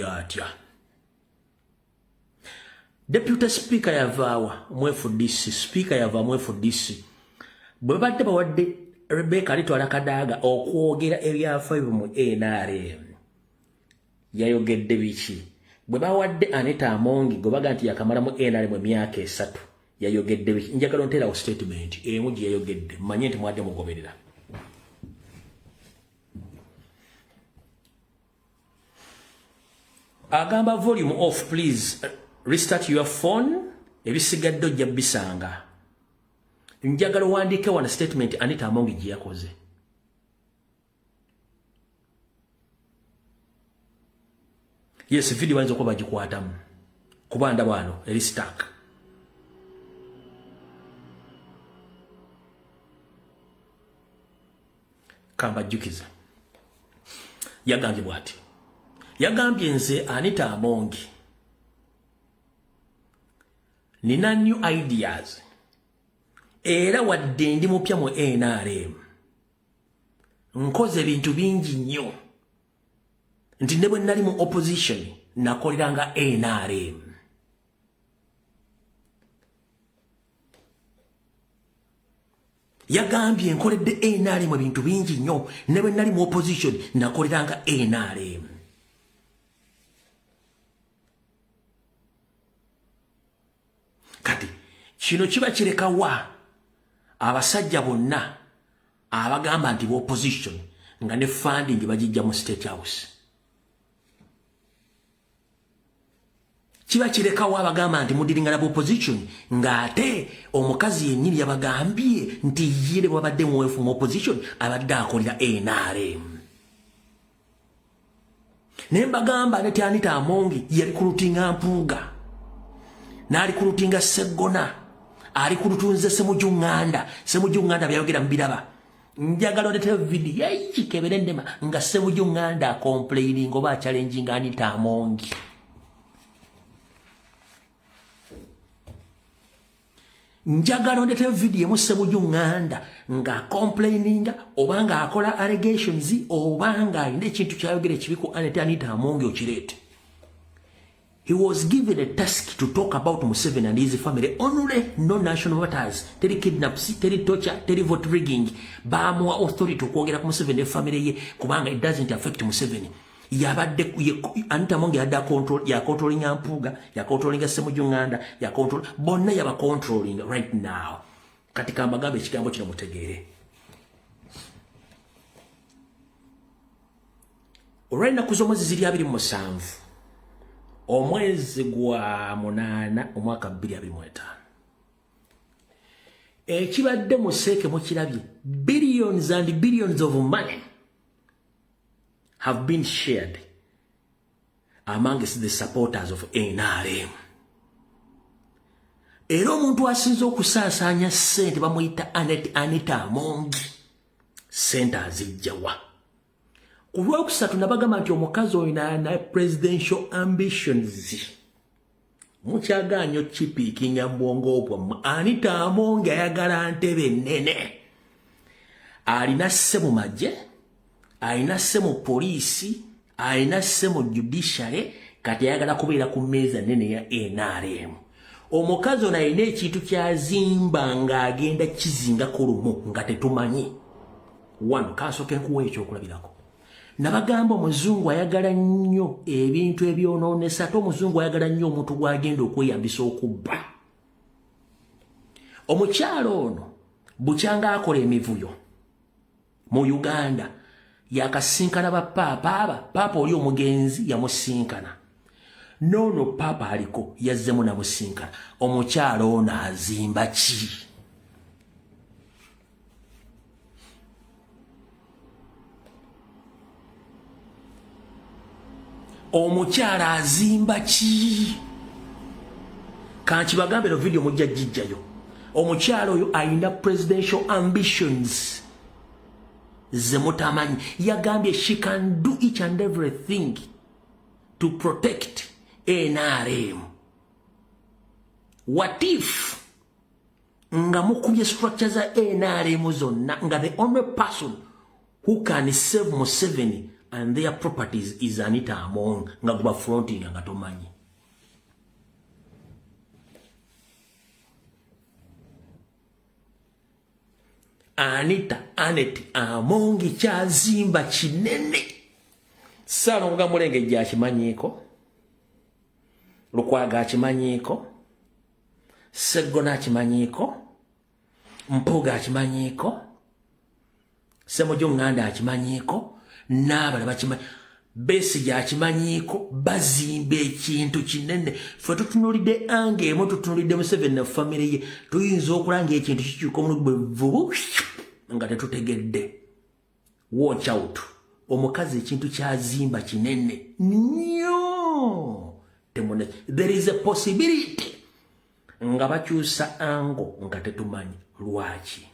Atya Deputy Speaker yavaawa mu FDC, Speaker yava mu FDC. Bwe badde bawadde Rebecca Alitwala Kadaga okwogera ebyafaayo mu NRM, yayogedde biki? Bwe bawadde Anita Amongi gwe baga nti yakamala mu NRM emyaka 3, yayogedde biki? Njagala onteerawo statement emu gye yayogedde, mmanye nti mwadde mugoberera. Agamba volume off, please restart your phone, ebisigadde ojja bisanga. Njagala owandiike wano statement Anita Amongi gye yakoze. Yes, video bayinza okuba bagikwatamu kuba ndaba wano eri stuck. Kambajjukiza, yagambye bw'ati, yagambye nze Anita Amongi nina new ideas, era wadde ndi mupya mu NRM nkoze ebintu bingi nnyo, nti ne bwe nali mu opposition nakoleranga NRM. Yagambye nkoledde NRM ebintu bingi nnyo, ne bwe nali mu opposition nakoleranga NRM. Kati kino kiba kirekawa abasajja bonna abagamba nti opposition nga ne funding bagijja mu State House? Kiba kirekawo abagamba nti mudiringana bu opposition ng'ate omukazi yennyini yabagambye nti ye ne bwabadde muwefu mu opposition abadde akolera NRM. Naye mbagamba ne Anita Amongi yali kulutinga Mpuuga, n'ali kulutinga Seggona, ali kulutunze Semuju Nganda. Semuju Nganda byayogera mubiraba. Njagala oleteyo vidiyo ekikebere ennema nga Semuju Nganda acomplaining oba achallenginga Anita Amongi. Njagala ondeteyo vidiyo emu Semuju Nganda nga complaininga oba nga akola allegations oba nga alina ekintu kyayogera ekibi ku Anita Amongi, okireete. He was given a task to talk about Museveni and his family only, no national matters, teri kidnaps, teri torture, teri vote rigging. Bamuwa authority okwogera ku Museveni ne family ye kubanga it doesn't affect Museveni. Yabadde Anita Amongi yadde control, ya controlling Mpuuga, ya controlling Semuju Nganda, ya control bonna, yaba controlling right now. Kati kambagambe ekigambo kino mutegeere. Olw'ennaku z'omwezi ziri 27 omwezi gwa 8 omwaka 2025, ekibadde mu seeke mukirabye, billions and billions of money have been shared amongst the supporters of NRM. Era omuntu asinze okusaasaanya ssente bamuyita Anita Amongi. Ssente azijjawa? Ku Lwokusatu nabagamba nti omukazi oyo na presidential ambitions. Mukyagaanyo kipiikinga mu bwongo bwammwe. Anita Amongi ayagala ntebe nnene. Alina sse mu magye, alina sse mu poliisi, alina sse mu judiciary, kati ayagala kubeera ku mmeeza nnene ya NRM. Omukazi ono alina ekintu kyazimba ng'agenda kizingako lumu nga tetumanyi. One, kansooke nkuwa ekyokulabirako. Nabagamba omuzungu ayagala nnyo ebintu ebyonoonesa, ate omuzungu ayagala nnyo omuntu gw'agenda okweyambisa okubba. Omukyalo ono bukyanga akola emivuyo mu Uganda, yakasinkana ba paapa aba paapa oli omugenzi yamusinkana, noono paapa aliko yazzemu namusinkana. Omukyalo ono azimba ki? Omukyala azimba ki? Kankibagambe, no video mujja gijjayo. Omukyala oyo ayina presidential ambitions ze mutamanyi. Yagambye she can do each and everything to protect NRM. What if nga mukubye structure za NRM zonna nga the only person who can save Museveni and their properties is Anita Among nga guba fronting nga tomanyi. Anita Anet Among kyazimba kinene. Ssalongo Mulenge akimanyiiko, Lukwago akimanyiiko, Sseggona akimanyiiko, Mpuuga akimanyiiko, Ssemujju Nganda akimanyiiko, n'abalala bakimanyi, Besigye akimanyiiko. Bazimba ekintu kinene. Ffe tutunuulidde angle emu, tutunuulidde Museveni ne famire ye. Tuyinza okulanga ekintu kikyuka omulugu bwe vubu nga tetutegedde. Watch out, omukazi ekintu kyazimba kinene nnyo. Temune, there is a possibility nga bakyusa angle nga tetumanyi lwaki.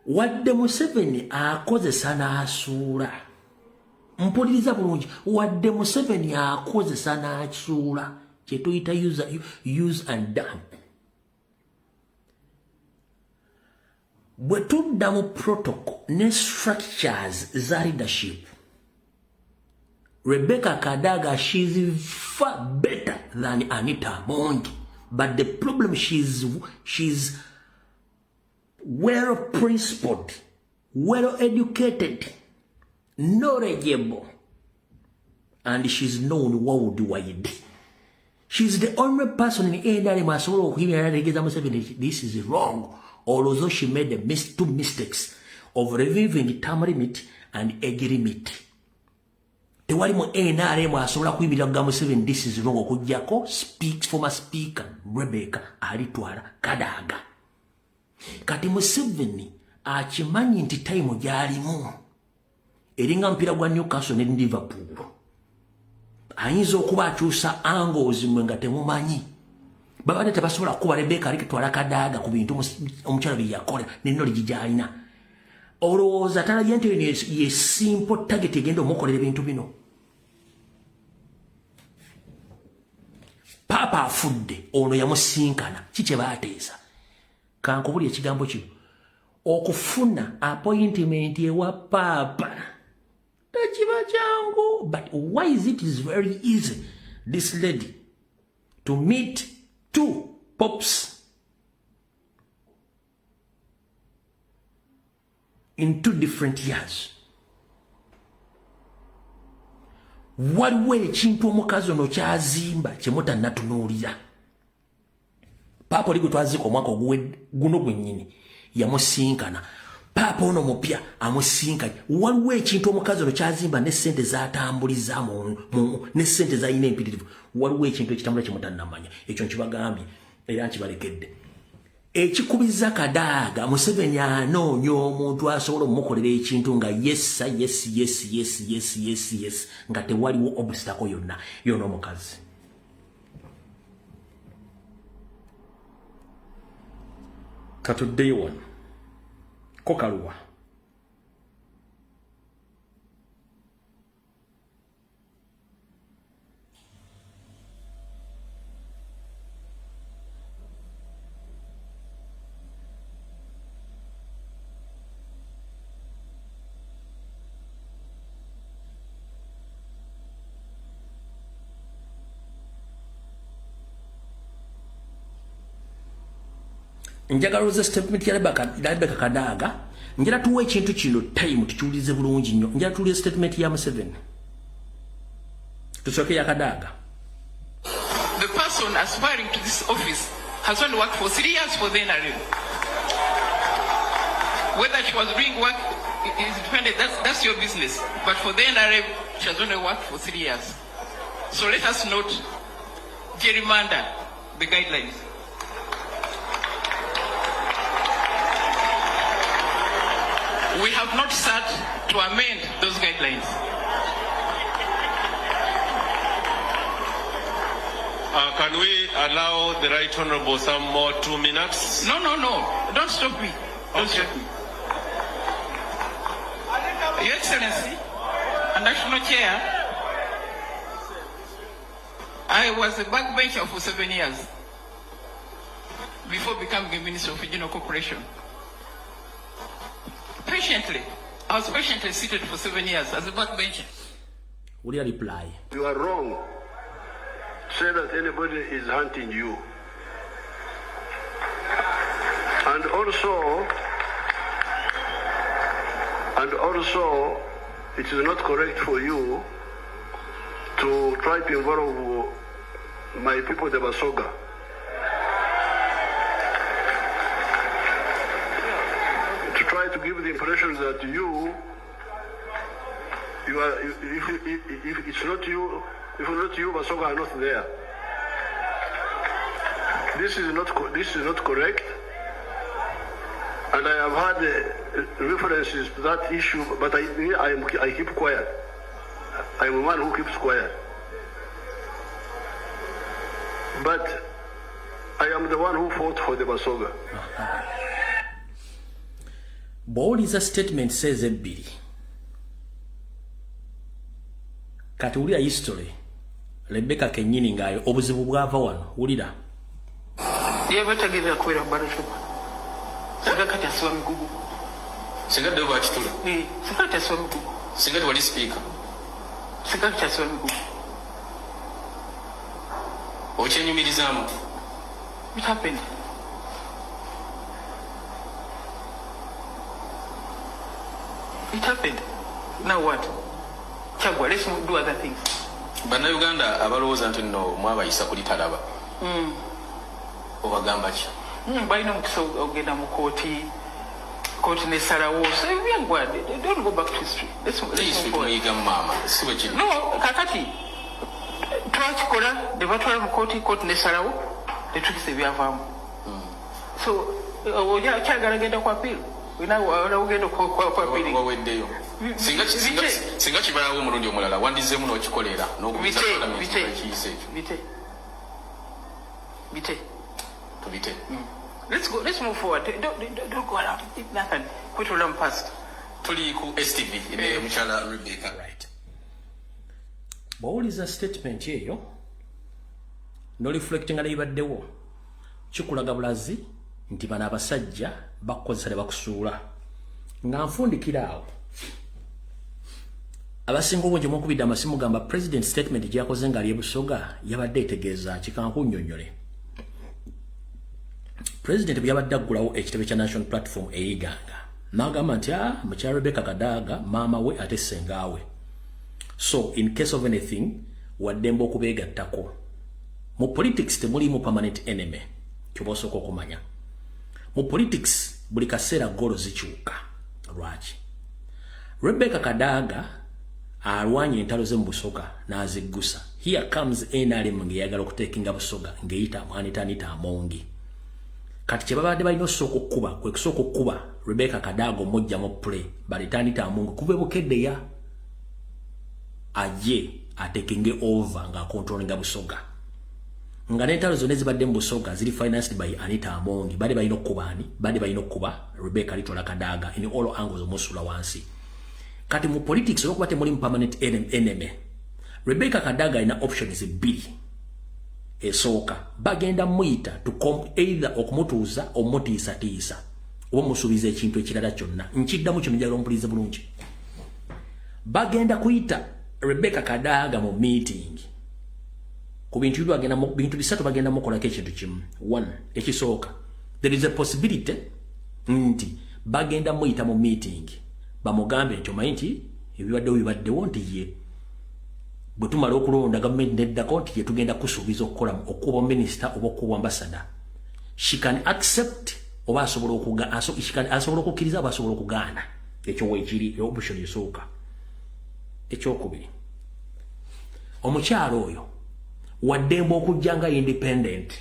Wadde Museveni akozesa n'asuula, mpuliriza bulungi, wadde Museveni akozesa n'asuula, kyetuyita use and dump, bwe tudda mu protocol ne structures za leadership, Rebecca Kadaga, she's far better than Anita Among. But the problem, she's well principled, well educated, knowledgeable, and she's known worldwide. She's the only person in NRM asobola okuyimirira n'ategeeza Museveni this is wrong. Although she made two mistakes of reviving term limit and age limit. Tewali mu NRM asobola kuyimirira kugamba Museveni this is wrong okuggyako former speaker Rebecca Alitwala Kadaga. Kati Museveni akimanyi nti time gy'alimu eringa mupiira gwa Newcastle ne Liverpool. Ayinza okuba akyusa angles mwe nga temumanyi. Babadde tebasobola kukuba Rebecca Alitwala Kadaga ku bintu omukyala bye yakola ne knowledge gy'alina. Olowooza talabye nti eno ye simple target egenda omukolera ebintu bino? Paapa afudde, ono yamusinkana, ki kye baateesa? Kankubuli ekigambo kino, okufuna appointment ewa paapa tekiba kyangu. But why is it is very easy this lady to meet two popes in two different years? Waliwo ekintu omukazi ono kyazimba kyemutannatunuulira. Paapa oli gwe twaziika omwaka oguwe guno gwennyini yamusinkana, paapa ono mupya amusinkanye. Waliwo ekintu omukazi ono kyazimba ne sente zatambuliza ne sente zalina empitirivu. Waliwo ekintu ekitambula kyemutannamanya. Ekyo nkibagambye era nkibalekedde. Ekikubiza Kadaga, Museveni anoonya omuntu asobola omukolera ekintu nga yesa yes yes yes yes yes yes, nga tewaliwo obstacle yonna yona. Omukazi katuddeyo wano ko kaluwa. Njagala oze statement ya Rebecca Kadaga. Njala tuwe ekintu kino time tukiwulirize bulungi nnyo. Njala tuwulirize statement ya Museveni, tusooke ya Kadaga. The person aspiring to this office has only worked for 3 years for the NRM. Whether she was doing work is independent, that's your business. But for the NRM, she has only worked for 3 years. So let us not gerrymander the guidelines. We have not sat to amend those guidelines. Can we allow the Right Honorable some more 2 minutes? No, no, no. Don't stop me. Don't stop me. Your Excellency, and National Chair, I was a backbencher for 7 years before becoming a Minister of Regional Cooperation. Patiently. I was patiently seated for 7 years as a backbencher. Wulira reply. You are wrong. Say that anybody is hunting you. And also, it is not correct for you to try to involve my people, the Basoga. To try to give the impression that you are, if it's not you, if not you, Basoga are not there. This is not correct. And I have had references to that issue, but I keep quiet. I am a man who keeps quiet. But I am the one who fought for the Basoga. Bw'owuliza statement seeza ebbiri, kati wulira history. Rebecca kennyini ngaayo obuzibu bwava wano, wulira. Yeba tageeza kubeera mu ballot paper. Singa kati asiba migugu. Singa ddeyo bakitula. Eh, singa kati asiba migugu. Singa tewali sipiika. Singa kati asiba migugu. Okyenyumirizaamu. It happened. It happened. Now what? Chagwa, let's do other things. Bannayuganda abalowooza nti nno mwabayisa kuli talaba, obagamba ki? Balina omukisa ogenda mu kooti, kooti nesalawo. So byagwa, don't go back to history. Let's history move forward. Tumuyigamu maama, si bwe kiri? No, kakati twakikola ne batwala mu kooti, kooti nesalawo, netukisa ebyavaamu. So okyagala genda ku appeal, olina ogenda ku appeal. Waweddeyo. Bite. Singa kibalawo omulundi omulala, wandizzeemu n'okikolera n'okubiza Bite, parliament bite. Bakiyise ekyo. Bite, bite. Tubite. Let's go, let's move forward. Don't go around nothing kwetolola mu past. Tuli ku STV ne mukyala Rebecca. Right, bw'owuliza statement eyo n'oreflectinga nebibaddewo, kikulaga bulazi nti bano abasajja bakukozesa ne bakusuula. Nga nfundikira awo, abasinga obungi mukubidde amasimu gamba president statement gyakoze nga ali ebusoga yabadde etegeeza kikankunnyonnyole. President bwe yabadde aggulawo ekitebe kya National Platform eyiganga, n'agamba nti a mukyala Rebecca Kadaga maama we ate sengaawe, so in case of anything waddembe okubeegattako. Mu politics temulimu permanent enemy. Kyoba osooka okumanya, mu politics buli kaseera golo zikyuka. Lwaki Rebecca Kadaga alwanye entalo ze mu Busoga n'aziggusa? Here comes NRM ng'eyagala okuteekinga Busoga ng'eyita Anita Anita Amongi. Kati kye babadde balina osooka okkuba kwe kusooka okkuba Rebecca Kadaga omujja mu play, baleete Anita Amongi kuva ebukeddeya ajje atekinge over ng'akontrolinga Busoga, nga n'entalo zonna ezibadde mu Busoga ziri financed by Anita Amongi. Badde balina okkuba ani? Badde balina okkuba Rebecca Alitwala Kadaga in all angles, omusula wansi. Kati mu politics, olwokuba temulimu permanent enemy, Rebecca Kadaga alina options bbiri. Esooka, bagenda muyita to either okumutuuza, omutiisatiisa oba omusuubiza ekintu ekirala kyonna. Nkiddamu kino, njagala ompulirize bulungi. Bagenda kuyita Rebecca Kadaga mu meeting ku bintu bagenda bintu bisatu, bagenda mukolako ekintu kimu. One, ekisooka, there is a possibility nti bagenda muyita mu meeting bamugambe nti omanyi nti ebibaddewo bibaddewo, nti ye bwe tumala okulonda gavumenti neddako, nti ye tugenda kusuubiza okukola okuba minisita oba okuba ambassador. She can accept oba asobola okuga asobola okukkiriza oba asobola okugaana. Ekyo weekiri, option esooka. Ekyokubiri, omukyalo oyo waddembe okujja nga independent.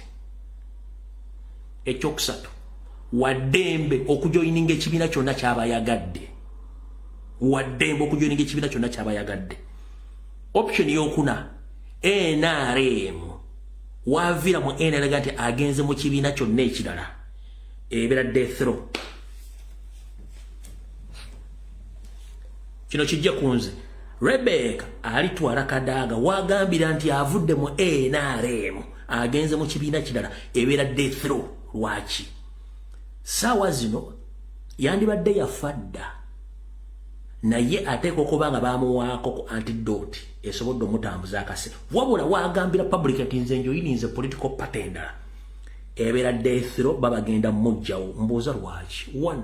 Ekyokusatu, waddembe okujoyininga ekibiina kyonna kyabayagadde, waddembe okujoyininga ekibiina kyonna kyabayagadde. Option yokuna, NRM waviira mu NRM nti agenze mu kibiina kyonna ekirala, ebeera death row. Kino kijja ku nze. Rebecca Alitwala Kadaga wagambira nti avudde mu NRM agenze mu kibiina kirala, ebeera death row. Lwaki saawa zino Yandibadde yafa dda, naye ateekwa okuba nga bamuwaako ku antidote esobodde omutambuza akase. Wabula wagambira public nti nze njoyininze political party endala, ebeera death row, babagenda mujjawo. Mbuuza lwaki? One,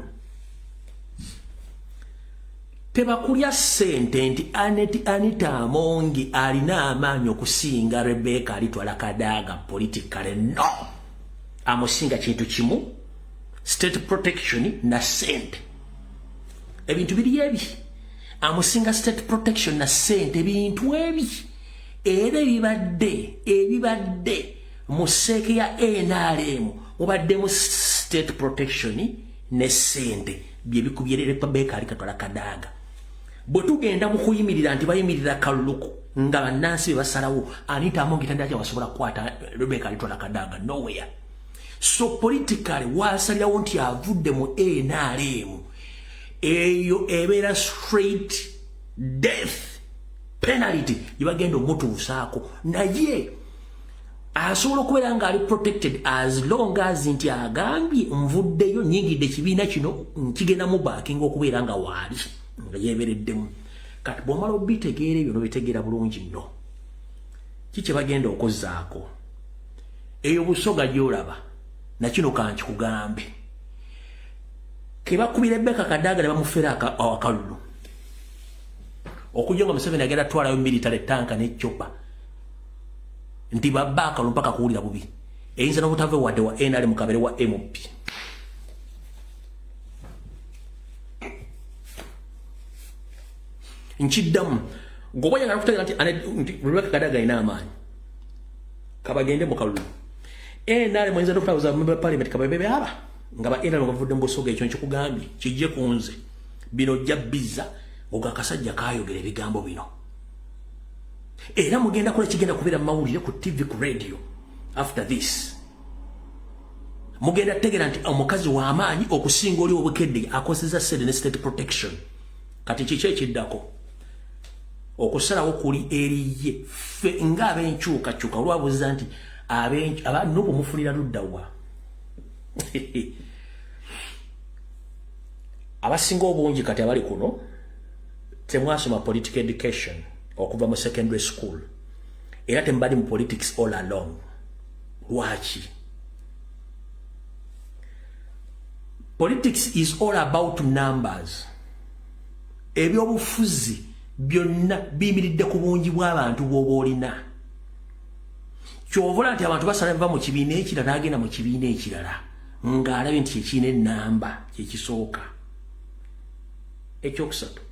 tebakulya ssente nti Anet Anita Amongi alina amaanyi okusinga Rebecca Alitwala Kadaga politically. No, amusinga kintu kimu, state protection na ssente. Ebintu biri ebi, amusinga state protection na ssente, ebintu ebi era ebibadde mu CEC ya NRM mubaddemu state protection ne ssente, byebikubye Rebecca Alitwala Kadaga. Bwe tugenda mu kuyimirira nti bayimirira kaluluku nga bannansi be basalawo, Anita Amongi tandaki wasobola kukwata Rebecca Alitwala Kadaga nowhere. So politically wasalirawo nti avudde mu NRM, eyo ebeera straight death penalty gyebagenda omutuusaako. Naye asobola okubeera ng'ali protected as long as nti agambye nvuddeyo, nyingidde ekibiina kino, nkigenda mu backinga okubeera nga waali nga yeebereddemu. Kati bw'omala obitegeera ebyo, nobitegeera bulungi nno ki kye bagenda okozzaako eyo Busoga gy'olaba. Nakino kankikugambe, kebakubira Rebecca Kadaga ne bamufera akalulu, okujja nga Museveni agenda twalayo military tanka ne chopper nti babba akalulu mpaka kuwulira bubi, eyinza n'obutava wadde wa NRM kabere wa MP. Nkiddamu, gwoba oyagala kutegeera nti Rebecca Kadaga alina amaanyi, kabagende mu kalulu. NRM oyinza n'okutabuza member parliament kabebe aba nga ba NRM bavudde mu Busoga. Ekyo nkikugambye, kijje ku nze, bino ojja bizza nga akasajja kayogera ebigambo bino, era mugenda kola kigenda kubeera mu mawulire, ku TV, ku radio. After this mugenda tegeera nti omukazi w'amaanyi okusinga oli obukedde akozesa sente ne state protection. Kati kiki ekiddako? Okusalawo kuli eriye ffe ng'abenkyukakyuka. Olwabuuza nti abanupu mufunira luddawa? Abasinga obungi kati abali kuno temwasoma political education okuva mu secondary school, era tembali mu politics all along. Lwaki? Politics is all about numbers. Ebyobufuzi byonna biyimiridde ku bungi bw'abantu bw'oba olina. Kyovula nti abantu basala bava mu kibiina ekirala n'agenda mu kibiina ekirala ng'alabye nti kyekiina enamba kyekisooka. Ekyokusatu,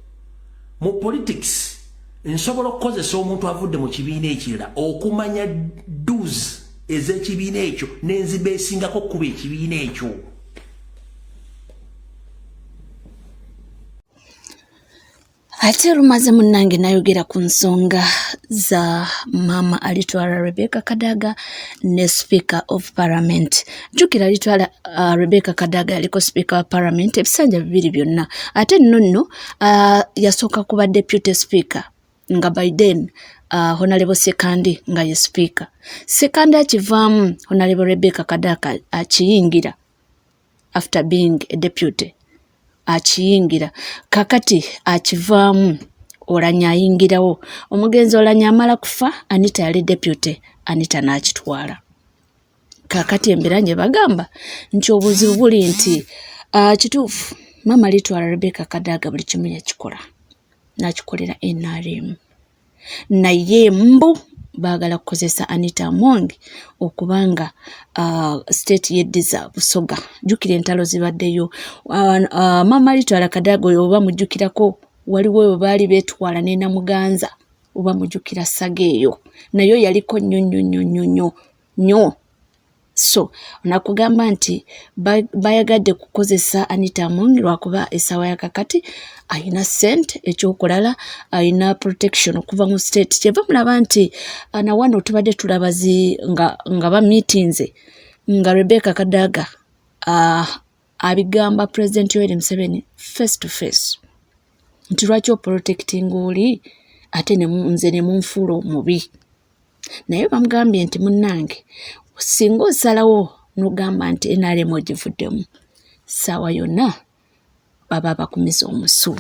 mu politics nsobola okukozesa omuntu avudde mu kibiina ekirala okumanya dos ez'ekibiina ekyo n'enziba esingako okuba ekibiina ekyo. Ate olumaze munnange nayogera ku nsonga za maama Alitwala Rebecca Kadaga ne Speaker of Parliament. Jjukira Alitwala Rebecca Kadaga yaliko Speaker wa Parliament ebisanja bibiri byonna. Ate nno nno yasooka kuba Deputy Speaker nga by then Honorable Sekandi nga ye Speaker. Sekandi akivaamu, Honorable Rebecca Kadaga akiyingira after being a deputy, akiyingira. Kakati akivaamu, Olanya ayingirawo. Omugenzi Olanya amala kufa, Anita yali deputy, Anita n'akitwala. Kakati embeera gye bagamba nti obuzibu buli nti kituufu maama Litwala Rebecca Kadaga buli kimu yakikola n'akikolera NRM, naye mbu baagala kukozesa Anita Among okubanga state yeddiza Busoga. Jjukira entalo zibaddeyo. Maama Litwala Kadaga oyo oba mujjukirako, waliwo we baali beetwala ne Namuganza, oba mujjukira saga eyo, nayo yaliko nnyo nnyo nnyo nnyo nnyo nnyo. So nakugamba nti bayagadde kukozesa Anita Among lwakuba essaawa ya kakati ayina ssente, ekyokulala ayina protection okuva mu state. Kyeva mulaba nti nawano tubadde tulaba zi nga bamiitinze nga Rebecca Kadaga abigamba President Yoweri Museveni face to face nti lwaki oprotectinga oli ate nze ne munfuula omubi. Naye bamugambye nti munnange, singa osalawo n'ogamba nti NRM ogivuddemu, ssaawa yonna baba bakumiza omusu.